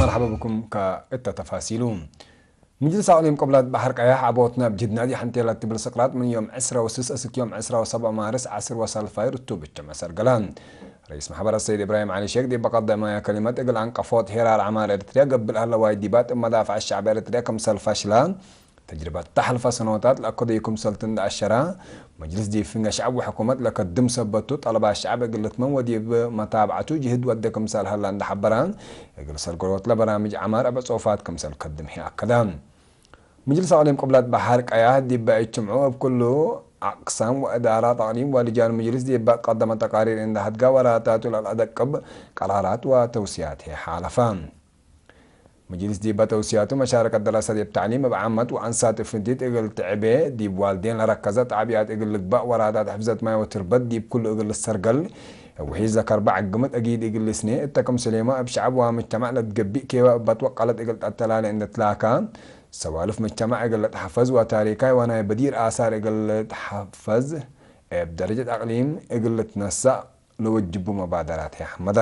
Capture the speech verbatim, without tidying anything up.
መርሐባ ብኩም። ከእተ ተፋሲሉ። ምጅልስ አቅሊም ቅብለት በሐር ቀያሕ ዐቦትና እብ ጅህድና ዲብ ሐንቴ ለትብል ስቅራት ምን ዮም ዕስራ ወስስ እስክ ዮም ዕስራ ወሰብዕ ማርስ ዐስር ወሳልፋይ ርቱብ እችም አሰርገለ። ረኢስ መሕበረት ሰይድ እብራሂም ዐሊ ሼክ ዲብ ቀደመየ ከሊመት፣ እግል አንቀፎት ሄራር ዐማር ኤረትርያ ገብእ ለሀለ ዋይ ዲባት እብ መዳፍዐት ሸዕብ ኤረትርያ ክምሰል ፈሽለ፣ ተጅርበት ተሐልፈ ሰኖታት ለአከደዩ ክምሰልቱ እንደ አሸረ፣ መጅልስ ዲብ ፍንገ ሸዕብ ወሕኩመት ለከድም ሰበቱ ጠለባት ሸዕብ እግል ልትመም ወዲብ መታብዐቱ ጅህድ ወደ ክምሰል ሀለ እንደ ሐበረ፣ እግል ሰርገሎት ለበራምጅ ዐማር እብ ጾፋት ክምሰል ከድም ህይ አከደ። ምጅልስ አቅሊም ቅብለት በሐር ቀያሕ ዲበ እጅትምዑ እብ ኩሉ አቅሳም ወእዳራት አቅሊም ወልጃን ምጅልስ ዲበ ቀደመ ተቃሪር እንደ ሀድጋ ወራታቱ ለልአደቅብ ቀራራት ወተውስያት ህይ ሓለፈ። ምጅልስ ዲበ ተውስያቱ መሻረከት ደረሰ ዲብ ተዕሊም እብ ዓመት ወአንሳት ፍንቲት እግል ትዕቤ፣ ዲብ ዋልዴን ለረከዘ ጣብያት እግል ልግባእ፣ ወራታት ሕፍዘት ማይ ወትርበት ዲብ ኩሉ እግል ልሰርገል፣ እብ ውሒዝ ለከርበ ዕግምት አጊድ እግል ልስኔ፣ እተ ክምሰሌመ እብ ሸዐብ ወምጅተማዕ ለትገቢእ ኬባብ እበ ትወቀለት እግል ተአተላሌ እንዴ ትላካ፣ ሰዋልፍ ምጅተማዕ እግል ልትሐፈዝ ወታሪካይ ወናይ በዲር አሳር እግል ልትሐፈዝ፣ እብ ደረጀት አቅሊም እግል ልትነሰእ ለወጅቡ መባደራት ህይ ሐመደ።